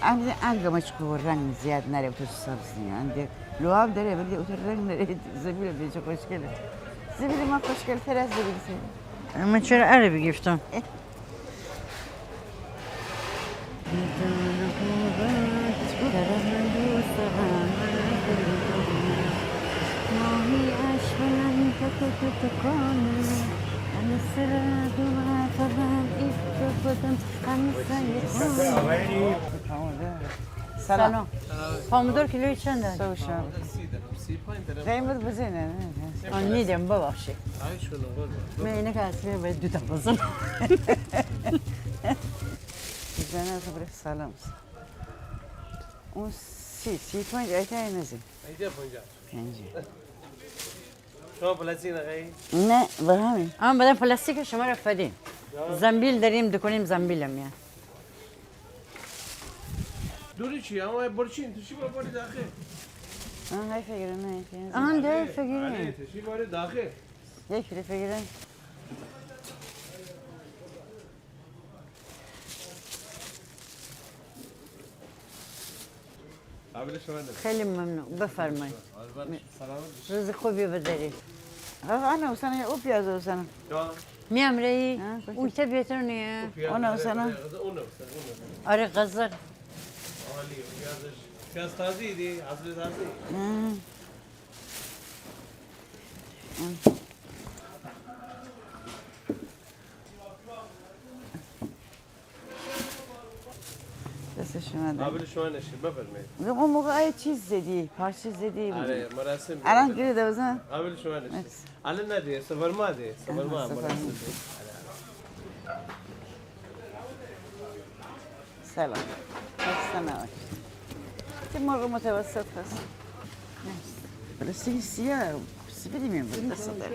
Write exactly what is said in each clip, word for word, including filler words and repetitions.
ام، ام گمشکو رنگ زیاد ناره، اوتو سبز نیه. ام ده لعاب داره، ولی اوتو رنگ ناره. زنبیل ده چه خوشگله. زنبیل ما خوشگل‌تر از زنبیل سه. من چرا اره بیگیفتم؟ سلام. سلام. پامدور کیلویی چنده؟ سه و شصت. قیمت بزینه، نه؟ آه، نیدم، ببخشید. من اینه که اصلاً باید دو تا بزنم. زنه خبره سلام. اون سی، سی و پنج، ایتا اینه زی. اینجا پنجاه. اینجا. شما پلاستیک نخوایی؟ نه، به همین. اما بدن پلاستیک شما را فدیم. زنبیل داریم، دکنیم زنبیل هم میان. دوری چی؟ اما برچین، تو چی ببری داخل؟ آه، های فکر نه، آه، ده فکر نه. آره، تو چی ببری داخل؟ یک کیلو فکر. قابل شما نه. خیلی ممنون. بفرمایید. قربان. سلامت باشی. روز خوبی بداری. آقا، انا اوسانه، او پیاز اوسانه. جان. میام ری. ها، خوش. او که بهتر نیه. او پیاز، اونا آره، اوسانه. آره، اونا اوسانه، اونا اوسانه. آره، قزر. عالی، پیازش. پیاز تازه دی، اصل تازه. هم. هم. دست شما درد. قابل شما نشه، بفرمایید. می‌گم اون موقع ای چیز زدی، پارچه زدی. آره، مراسم. الان گیره دوزن. قابل شما نشه. مرسی. الان نه دی، سفرما دی، سفرما، آها، سفرما. مراسم دی. آره، آره. سلام. خسته نباشی. تی مرغ متوسط هست. مرسی. پلاستیک سیاه، سفیدی می‌بود، دست درد.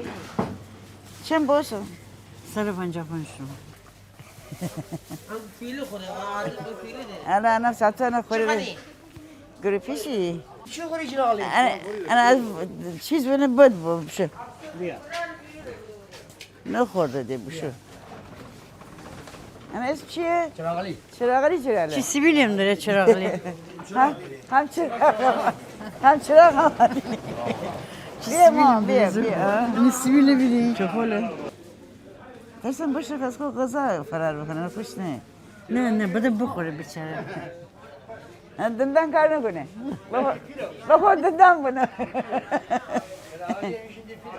چند بوسه؟ صد و پنجاه و پنج تومن. هم فیله خوره، آه، آره، فیله ده. الان انا ساعتانه خوره. چقدر؟ گروپیشی. چی خوری چراغ علی؟ انا، انا چیز بنه بد بو، بشه. بیا. نخورده ده، بشه. انا اسم چیه؟ چراغ علی. چراغ علی، چراغ علی. چی سیبیلی هم داره چراغ علی؟ هم، هم چراغ، هم چراغ هم. بیا ما، بیا، بیا. این سیبیله بیدی، چه خوله. ترسم بشه، از خو غذا فرار بکنه، خوش نه. نه، نه، بده بخوره بیچاره. ها، دندان کار نکنه. بخور، بخور دندان بنه.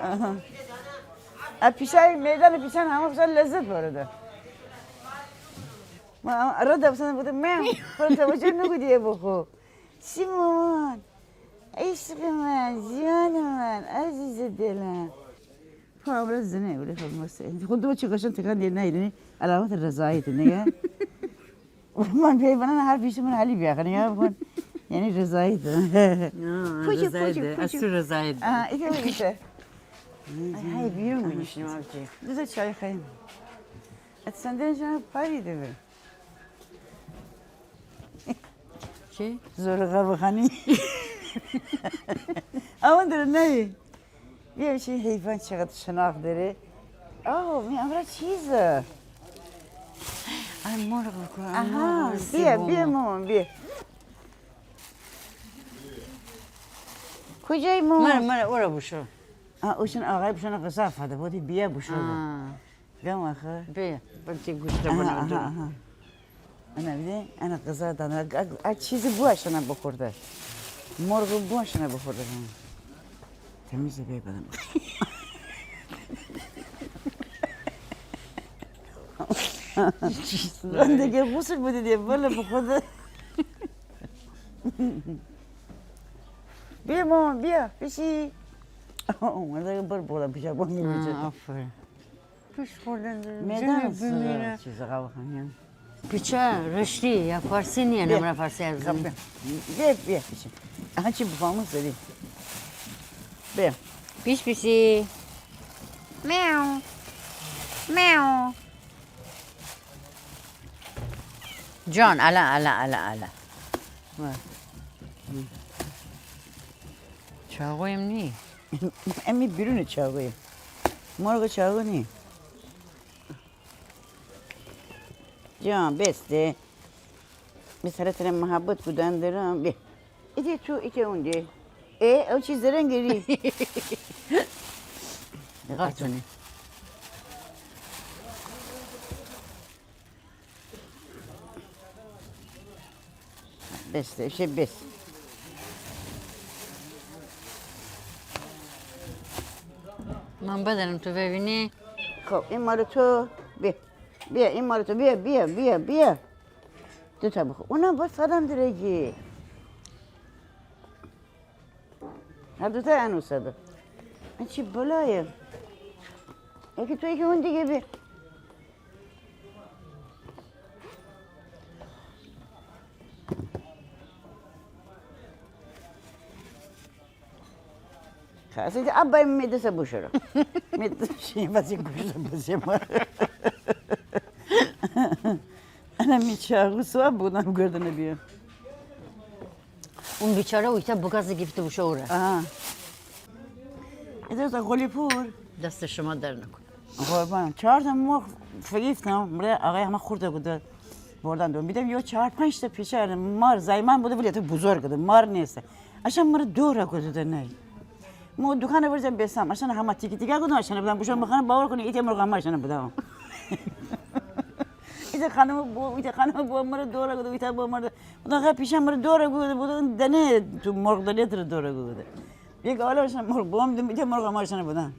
آها. ا پیشای میدان پیشان همه خوشان لذت برده. ما ارا دبستان بوده، من خودم توجه نکودی بخو. سیمون، عشق من، جان من، عزیز دلم. پا امرا زنه، ولی خب مست. خود دو چه قشنگ تکان دیر نهیدنی، علامت رضایت نگه. من پی بنان هر پیش من حالی بیا کنی، یا بکن. یعنی رضایت. آه، پوچه، رضایت پوچه، ده. پوچه. از تو رضایت ده. آه، ایته، ایته. های، بیرون می‌نشینم آبجی. دو تا چای خواهیم. ات صندلی شما پاری ده. چی؟ زورقا بخانی. اما در نهی. بیا بشین، حیوان چقدر شناخت داره. آه، می امرا چیزه. ای مرغ کو، آها، مرغ بیا، سیبومو. بیا مامان، بیا. کجایی مامان؟ مره، مره، اورا بوشو. آه، اوشن آقای بوشن قصه فده بودی، بیا بوشو. آه. گم آخه. بیا، بلکه گوشت آها، بنام آها، دو. آها. انا بیدی، انا قزا دانه، ا، ا چیزی بو اشانه بخورده. مرغ بو اشانه بخورده. تمیزه بی بدم. من دیگه غسل بودی دیگه، بله بخورده. بیا مامان، بیا، بشی. اومده بر بولا پیشا با می‌بیچه. آه، آفرین. پیش خوردن داره. میدان جنوب است، بمیره. چیز قهوه خانه. پیچه رشتی یا فارسی نیه، بیا. نمره فارسی از خب، بیا. بیا، بیا، پیچه. آها، چی بفهمم سری. بیا. پیش پیشی. میاو. میاو. جان، الا، الا، الا، الا. چاقویم نی. امی بیرون چاقویم. مرغ چاقو نی. یا، بس ده. به سر تره محبت کودن درم. بیا. ایته تو، ایته اون ده. ای، او چی زرنگی ری؟ قاتونه. بس ده، شه بس. من بدانم تو ببینی. خب، این مال تو. بیا. بیا، این مال تو. بیا، بیا، بیا، بیا. دوتا بخور. اونم باز فدم درجی. هر دوتا انو سده. این چی بلایه؟ یکی تو، یکی اون دیگه. بیا. خلاص، ایته ابا می دسه بوشوره. می دسه بوشوره، بس ما. انا می چاقو سوا بودم گردنه بیا. اون بیچاره اویته بوگاز گیفته بوشوره. آها. ایته تا گلی پور. دست شما درد نکنه. قربان. چهار تا مرغ فگیفتم، مره آقای همه خورده بوده. بردن دو. بیدم یو چهار پنج تا پیچه مار زایمان بوده، ولی تو بزرگ بوده، مار نیسته. اشان مره دو را گوده نه. مو دکان ورزم بیسم، اشان همه تیکه تیکه کودم، اشان بدم. بوشم بخانه، باور کنی، ایته مرغ همه اشان بدم. ایته خانم بو، ایته خانم بو مره دو را گوده، ایته بو مره. بودن خیلی پیشم مره دو را گوده، بودن دنه، تو مرغ دنه تره دو را گوده. یک حالا اشان مرغ بوم دم، ایته مرغ همه اشان بدم.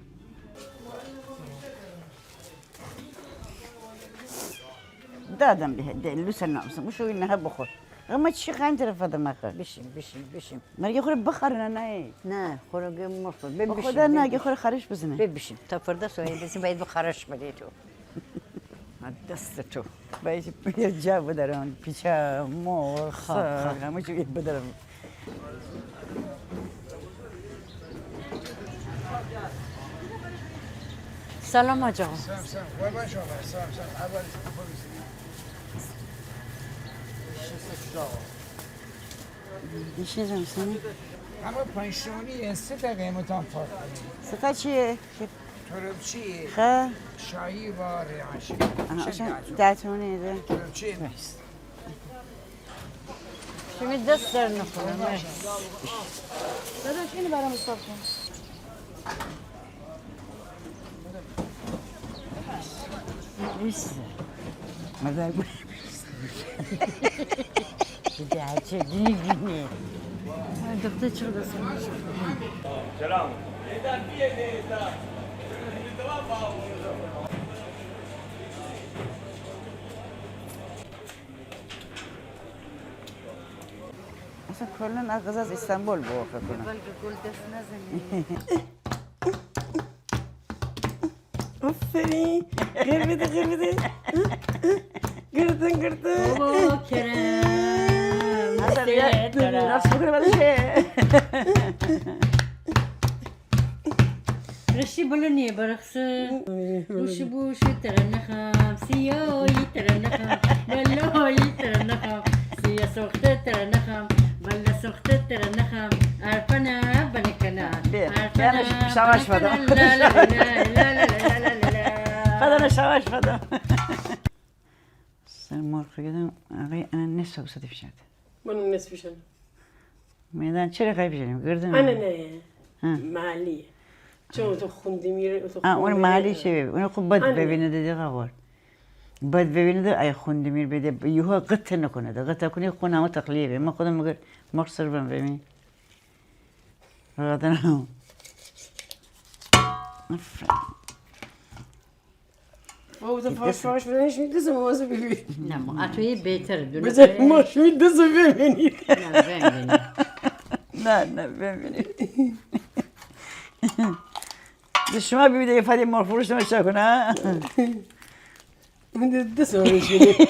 دادم به، ده لوس ناموسم. بوشو اینه بخور. اما چی خوایم تره فدم آخه؟ بشین، بشین، بشین. مره یه خوره بخارونه، نه؟ نه، خوره گه مخور. به بشین، خدا نه، یه خوره خارش بزنه. به بشین. تا فردا سویه بزنی، باید به خارش بدی تو. ها، دست تو. باید یه جا بدارم، پیچه، مرغ، خب، سگ، خب. همه چی بدارم. سلام آقا. سلام، سلام. قربان شما. سلام، سلام. احوال شما؟ بشین، سلام. همه پنج تومنی، سه تا قیمتان فرق کنه. سه تا چیه؟ تربچی. خب. شاهی و ریحان شیرین. آها، چند اشان ده تومنی؟ ده تومنی ده. تربچی نیست. شیمی دست درد نکنه، مرسی. داداش، اینو برام حساب کن. بیست. مادر بو. بیست. بده هرچه دینی دینی. آی، دختر چقدر سلام. اصلاً کلاً آ قیز از ایستانبول بو، فکر کونم. بلکه گل دست نزنی. آفرین. غیر بده، غیر بده. گردن، گردن. بابا کرم. اصلاً بیا، راست بکنه بعدش. رشی بلو نیه برقصه. بوشو بوشو ترنخم، سیایی ترنخم، بلایی ترنخم، سیاه سوخته ترنخم، بلا سوخته ترنخم، ارپنه بنکنه، بیا، ارپنه بیا، شاباش بنکنه، فدا. لا لا لا لا لا لا لا لا. فدا، شاباش فدا. سر مرغ گدم، آقای، انه نصف بوسته فشرده. منم نصف فشرده. میدان چره خیلی فشریم؟ گردن. انه نه. ها. محلی. چون تو خوندی میره، تو آه، اون خوندی محلی میره. چه ببین؟ اون خو بد انه. ببینه ده دیگه قبول. بد ببینه ده، ای خوندی میر بده، یهو قطع نکنه ده. قطع کنی خون همه تخلیه به. من خودم مگر مرغ سر بم ببین. قدرم. آفرین. بابا، تو فاش فاش بدنش می‌دوزه، موازه ببین. نه، ما اتویی بهتره، دونه بزن، بره. ما شوی دوزه ببینید. نه، ببینید. نه، نه، ببینید. ده شما ببینید، یه فدی مرغ فروش نمیشه کنه. من ده دوزه ببینید.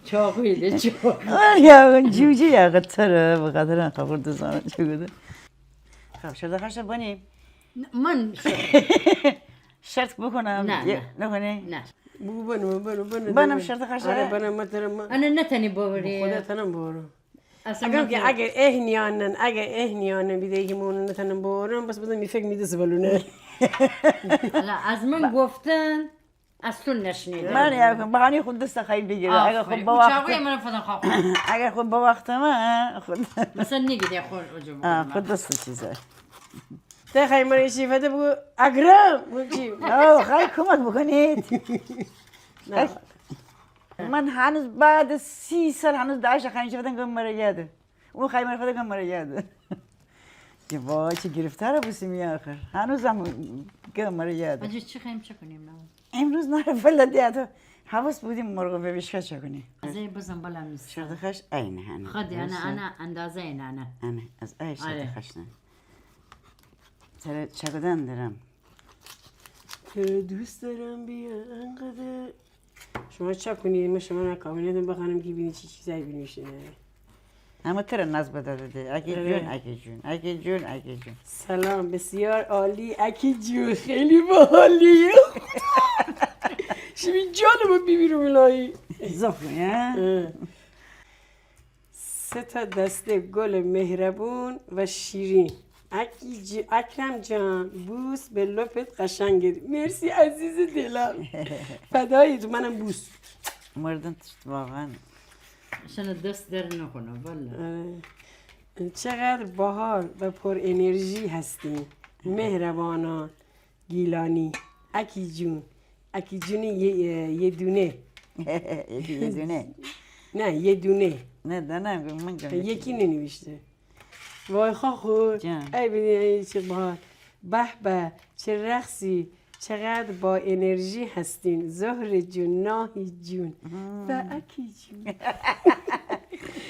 چاقویی ده، چاقو. آه، یا، اون جوجه یا قطره، به قدر خبر دوزانه چه گوده. خب، شرط خرش بنیم. نه، من شرط. شرط بکنم؟ نه، یه، نه. نکنی؟ نه. بگو بنم، بنم، بنم، بنم بنم. شرط خرش. آره، بنم، من ترم، من. انه نتنی باوری. به خدا تنم باورم. اصلاً اگه من که، ترم. اگه اهنیانن، اگه اهنیانن بیده که مون نتنم باورم، بس بدم می فکر می‌ده زبالونه. حالا از من گفتن، از تو نشنیدم. من یا کن، بهانهٔ خود دست خواهی بگیره. آفرین. اگر خود او چاقوی بوقت، من فدان خواهم. اگر خود بوقت من، خود. مثلاً نگید خود اوجو آه، بکنم. خود دست چیزه. ته خواهی من ایشی فده بگو، اکرم، بگو چی؟ آه، خواهی کمک بکنید. نه. من هنوز بعد سی سال هنوز داعش خواهی چی فدن گم مره یاده. اون خواهی مره فدن گم مره یاده. که وای، چه گرفتار بوستیم آخر. هنوزم گم مره یاده. آجی چی خواهیم چه کنیم نه؟ امروز نره فلده اتو حواس بودیم مرغ ببیشکا چه کنی. از ای بزن بلا میسته. شرط خش عین هنه. خودی انا، انا اندازه این انا. انا، از ای شرط آره. خش نه. تره چه کدن درم؟ تره دوست دارم بیا انقدر. شما چه کنید؟ من شما نه کامنت بخوانم که بینی چی چیزایی بینویسین. اما تره ناز بداده ده. اکی آره. جون، اکی جون، اکی جون، اکی جون. سلام، بسیار عالی، اکی جون، خیلی باحالی. شیمی جان ما بیبیرو ملایی. زخمه، ها؟ اه. سه تا دسته گل مهربون و شیرین. اکی ج-، اکرم جان، بوس به لپت قشنگت. مرسی عزیز دلم. فدای تو، منم بوس. مردم واقعاً. شنه دست در نکنه، والله. آره. چقدر باحال و پر انرژی هستین. مهربانان. گیلانی. اکی جون. اکی جون یه، یه دونه. یه دونه. نه، یه دونه. نه، دانه، من گم یکی ننوشته. وای خاخور. جان. ای بینی، ای چه باحال. به به، چه رقصی، چقدر با انرژی هستین. زهره جون، ناهی جون. مم. و اکی جون.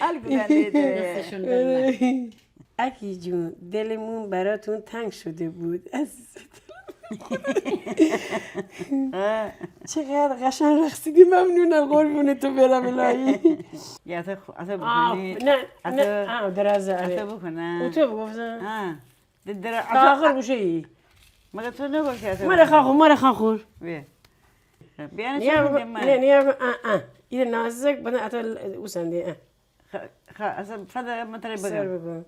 حال گودن ده. دستشون درد نکنه. اکی جون، دلمون براتون تنگ شده بود، عزیز دلم. چقدر قشنگ رقصیدی، ممنونم، قربون تو برم الهی. یا اتا خو-، اتا آه، بکنی، نه، اتا نه، آه، درازه، آره. اتا بکنه. او تو بگفتم. آه. د-، در-، تا اتا آخر گوشه ای. مگه تو نگفتی اتا مره بکنه؟ خاخور، مره خاخور. بیا. بیا نه، نیا شو بگو، من. نه، نیا بگو، آه، آه. ایره نازک بدن اتا ل-، اوسنده، آه. خ-، خ-، اصلاً فدا من تره سر بگم. بگو.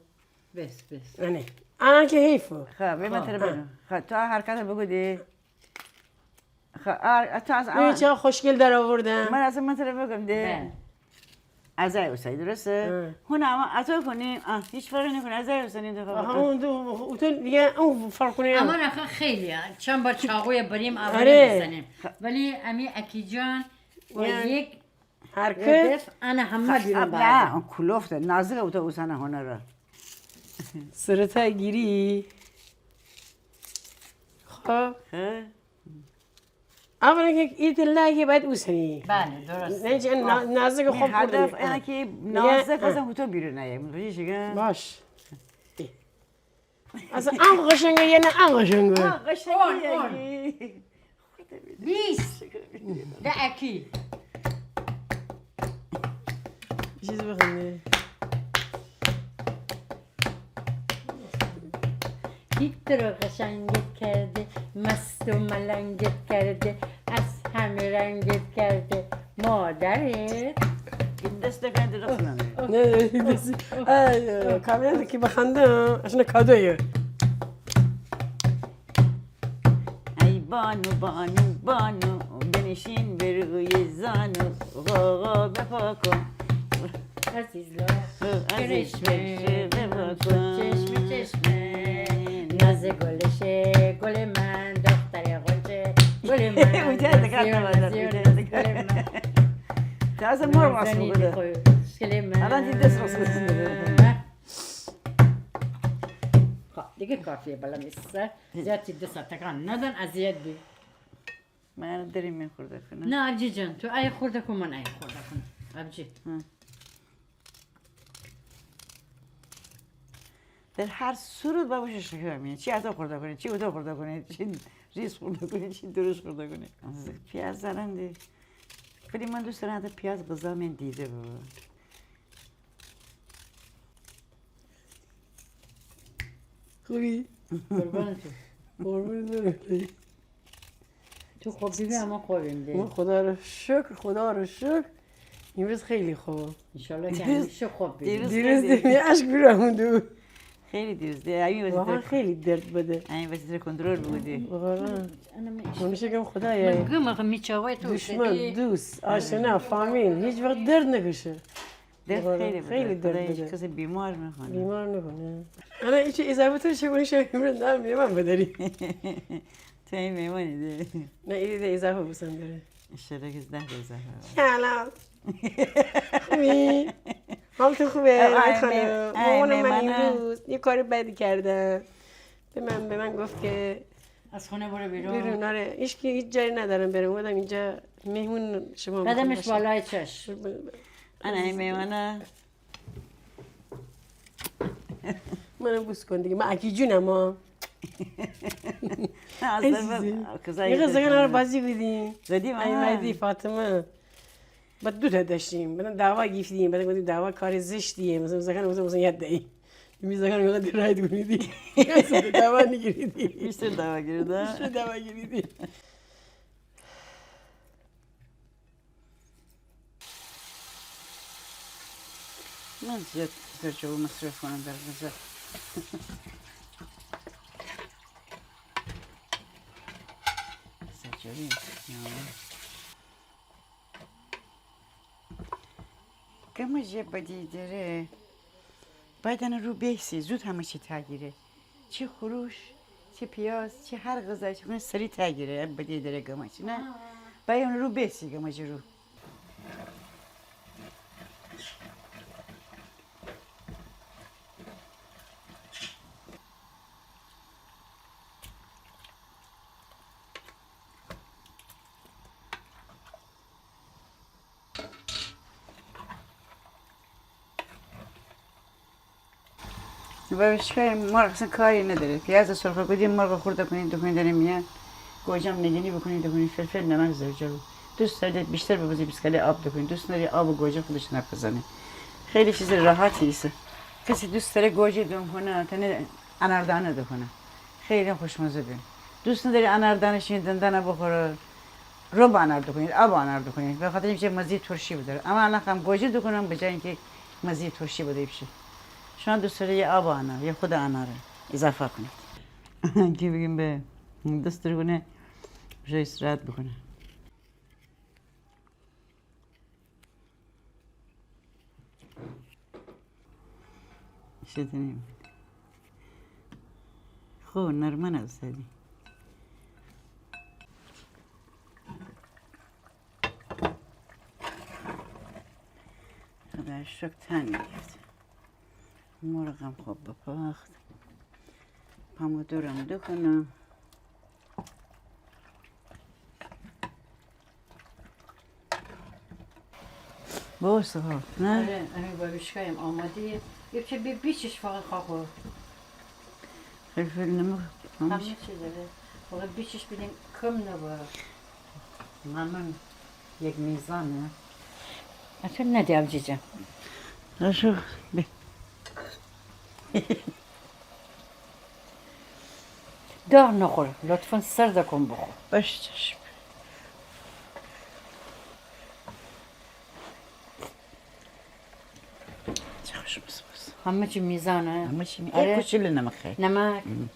بس، بس. آنه. آن که حیفه. خب، به من خب. تره بگم. خب، تو حرکت بگو دی. خب، آ، تو از ببین اول. چقدر خوشگل در آوردم. من اصلاً من تره بگم دی. بله. از ای اوسایی، درسته؟ آه. هونه اما اتو کنی، آه، هیچ فرقی نکنه، از ای اوسانی انتخاب آها، کن. اون دو، اون تو دیگه اون فرق کنه. اما نه، خیلی، چند بار چاقوی بریم، اولی آره. بزنیم. خب. ولی امی اکی جان و یعنی یک حرکت. ردف، انه همه بیرون باید. نه، اون کلوفته، نازکه اوتا اوسانه هنره. سرتا گیری. خب. خب. اولا که ایت لایه باید اوسانی. بله، درسته. نه، چه نا-، نازک خوب هدف بردن. اینه که نازک نه. اصلاً هوتو بیرون نیه. متوجه شی که؟ باش. اصلاً ان قشنگه یا نه ان قشنگه؟ آه، قشنگه اون، اون. بیست. ده اکی. چیز بخونه. کی تو رو قشنگت کرده، مست و ملنگت کرده، از همه رنگت کرده، مادرت. این دست نکنه، درست نمی‌ره. نه، نه، این دست. آه، کاملاً که بخنده، اصلاً کادویه. ای بانو، بانو، بانو، بنشین بر روی زانو، غوغا بپا کن. عزیز لا، عزیز کرشمه، کرشمه، بپا کن. چشمه، چشمه، ناز گلشه، گل من، دختر غنچه، گل من، اونجا دکار ناز و ناز، ناز، گل من. تازه مار راست بوده. خوشگل من. الان دیگه دست راست بوده. خب، دیگه کافیه، بالا میسه. زیاد تی دست تکان ندن، اذیت بی. من دری من خورده کنم. نه، آبجی جان، تو ای خورده کن، من ای خورده کنم. آبجی. ها. در هر صورت باید بشه شکر میه. چی اتو خورده کنی، چی اوتو خورده کنی، چی ریز خورده کنی، چی درشت خورده کنی. پیاز زننده. ولی من دوست دارم حتی پیاز غذا من دیده ببه. خوبی؟ قربان تو. قربون برم. تو خوب بیبی، اما خوبیم ده. من خدا رو شکر، خدا رو شکر. امروز خیلی خوبم. انشالله که همیشه خوب بیبی. دیروز دیروز خیلی. دیروز اشک بیرم دو. خیلی دوست ده. همین واسه واقعاً خیلی درد بده. همین واسه تره کنترل بوده. واقعاً. اونو شکم خدایا. من گم آخه می چاوای تو دشمن، دوست، آشنا، فامیل، هیچ وقت درد نکشه. درد خیلی بده. خیلی درد بده. خدا هیچ کس بیمار نکنه. بیمار نکنه. انا ایچی اضافه تر شه، اون شب میمرن دارم میمن بداری. تو این میمانی ده. نه، ایده ده اضافه بوسن داره. اشتراک از ده ده اضافه. سلام. خوبی؟ حالتون خوبه؟ آه، آه، خانم. مامان من امروز یه کار بدی کردم. به من، به من گفت که از خونه برو بیرون. بیرون، آره. هیچ کی هیچ جایی ندارم برم. اومدم اینجا مهمون شما. قدمش بالای چشم. انا این میمانه. منم بوس کن دیگه. من اکی جونم ها. یه زگن آره بازی بودیم. زدیم، آه. مهدی، فاطمه. بعد دو تا داشتیم. بعد دعوا گیفتیم. بعد گفتیم دعوا کار زشتیه. مثلاً زگن مثلاً، مثلاً یاد دهی. می زگن میگه دی راید گونیدی. دعوا نگیریدی. بیشتر دعوا گیریدی. بیشتر دعوا گیریدی. من زیاد زردچوبه مصرف کنم در غذا. زردچوبه، یا. گمج بدی دره. باید انه رو بیسی، زود همه چی تاگیره. چی خروش، چی پیاز، چی هر غذایی چی کنی سری تاگیره. بدی دره گمج، نه؟ آه. باید انه رو بیسی، گمج رو. بابیچکای مرغ اصلاً کاری نداره. پیاز سرخه کودی، مرغ خورده کنی، دوکنی دره میان. گوجم نگینی بکنی، دوکنی فلفل، نمک، زردچوبه. دوست داری بیشتر بپزی، بیست کالی آب دوکنی. دوست نداری آب و گوجه خودش نپزنه. خیلی چیز راحتی ایسه. کسی دوست داره گوجه دون کنه، تنه اناردانه دوکنه. خیلی خوشمزه بین. دوست نداری اناردانه شین دندانه بخوره. رب انار دوکنید، آب انار دوکنید. به خاطر اینکه مزهٔ ترشی بداره. اما الان خوایم گوجه دوکنم به جای اینکه مزهٔ ترشی بده بشه. شما دوست دارید یه آب انار، یه خود اناره اضافه کنید. که بگیم به دست رو کنه، بشه استراحت بکنه. شدنی. خو نرمن اوسادی. خدا شکر تن گرفت. مرغم خوب بپخت. پامودورم دوکنم. بوسه ها، نه؟ آره، امی بابیچکایم آماده. یه چه بی-، بیچش فقط خاخور. فلفل نمک، همه چی داره. فقط بیچش بیدین کم نبه. ممنون. یک میزانه. اصلاً ندی آبجی جان. اشو بی. داغ نخور، لطفاً سرد کن بخور. باش چشم. چه خوش بس بس. همه چی میزانه. همه چی می-، آره. یک کوچولو نمک خیر. نمک. ام.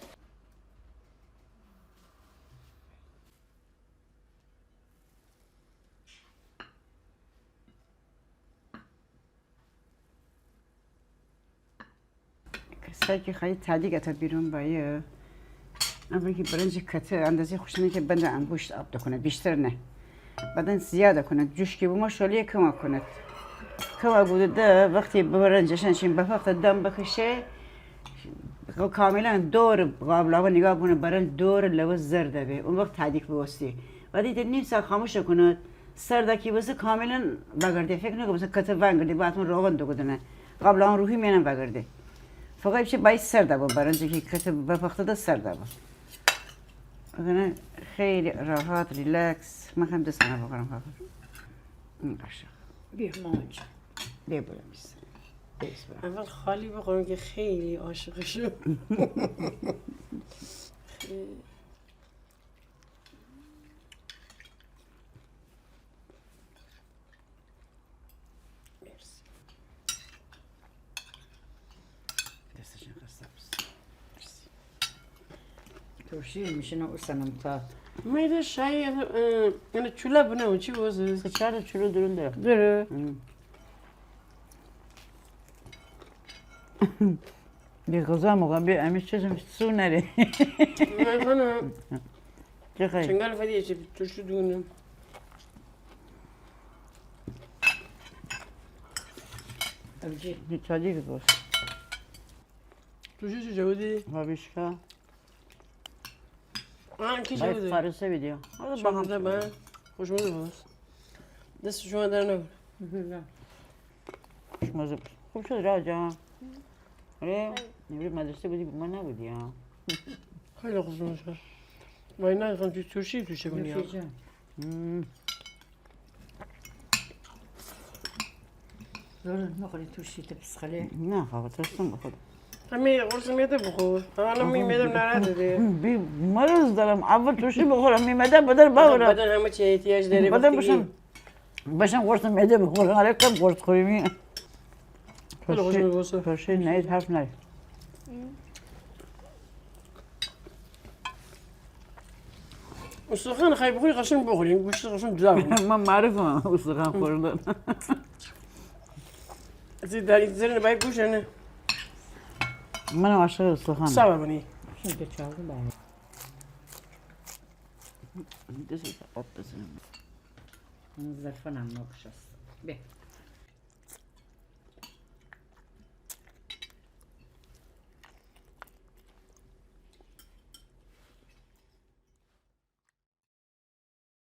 کسایی که خواهید ته‌دیگ اتا بیرون بایه، اول که برنج کته اندازهٔ خوشانه که بند انگشت آب دکنه، بیشتر نه. بعداً زیاد کند، جوش که بوما شعله‌یه کم کند. کم بوده ده وقتی برنجشان شین بفخته دم بکشه، کاملاً دور قابلمه نیگاه بکنه، برنج دور لوه زرد به، اون وقت ته‌دیگ بوستی. بعد ایته نیم ساعت خاموش کند، سرد کی بسه کاملاً وگرده. فکر نکن مثلاً کته ونگرده، باید اون روغن دوگدنه. قابلمه روحی مینم وگرده. فقط بشه باید سرد با، برنجی که کته بپخته ده سرد با. وگرنه خیلی راحت، ریلکس. من هم دست کنم بخورم، خاخور. این قشنگ. بیا مامان جان. بیا برم بیسته. بیا برم. اول خالی بخورم که خیلی عاشقشم. خیلی. مرسی. دستشان خسته بس. شیر می‌شینه اوسانم تا. میده شایی، اه، یعنی چولا بنه، چی بوسته؟ سه چار چولا درون دره. دره. هم. بی غذا مگم، بی امی چیزم سو نره. نه، نه. چی خوایی؟ چنگال فدی چی ترشی دونم. آبجی. بی چادی بی بوس. ترشی چی جودی؟ بابیشکا. آه، کی باید جوده؟ فارسه ویدیو. آره، شما باهم ده شده. به. خوشمزه بوس. دست شما درد نکنه. نه. خوشمزه بوس. خوب شد راجا. آره، امروز مدرسه بودی، ما نبودی ها. خیلی خوشمزه. وای نه، خانم، چی ترشی توشه کنی ها. نوش جان. مم. زور نخوری ترشی ته پسخاله. نه، خب، ترشم بخور. همی قرص معده بخور. حالا می معده ناراحته ده. بی مرض دارم. اول ترشی بخورم، می معده بدن باورم. بدن همه چی احتیاج داره. بدن وقتی بشم، بشم قرص معده بخورم. آره، کم قرص خوری می. خیلی خوشمزه بوسته. ترشی نهید حرف نهید. استخوان خای بخوری قشنگ بخوری، این گوشت قشنگ جدا کن. من معروفم استخوان خوردن. از این داری زرنه باید گوشت نه. من عاشق استخوانم. صبر کنی. شنکه چاقو باید. دست آب بزنم. اون ظرفان هم نوکش است. به.